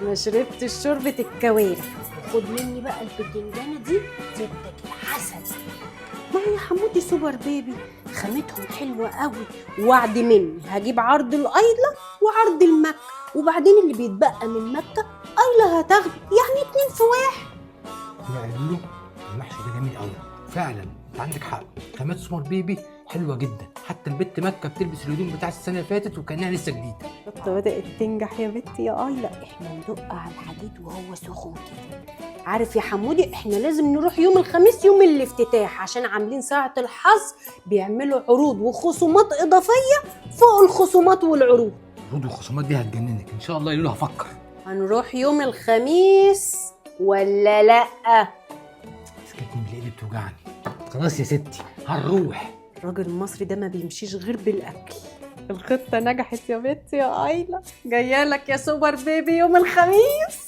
ما شربتش شوربة الكوارع. وخد مني بقى البتنجانه دي زبدة العسل. ما هي حمودي سوبر بيبي خامتهم حلوة قوي. وعد مني هجيب عرض الايله وعرض المكة، وبعدين اللي بيتبقى من مكة ايله هتاخده، يعني 2 في 1. يا لولو المحشي ده جميل قوي فعلا، انت عندك حق، خامات سوبر بيبي حلوة جدا، حتى البت مكة بتلبس الهدوم بتاع السنة اللي فاتت وكانها لسه جديدة. الخطة بدات تنجح يا بنتي يا ايلا. احنا ندق على الحديد وهو سخن كده. عارف يا حمودي احنا لازم نروح يوم الخميس يوم الافتتاح، عشان عاملين ساعة الحظ بيعملوا عروض وخصومات اضافية فوق الخصومات والعروض. العروض والخصومات دي هتجننك ان شاء الله يا لولو. هفكر. هنروح يوم الخميس ولا لا؟ مسكتني بالايد بتوجعني. خلاص يا ستي هنروح. الراجل المصري ده ما بيمشيش غير بالاكل. الخطة نجحت يا بنتي يا ايلا، جاية لك يا سوبر بيبي يوم الخميس.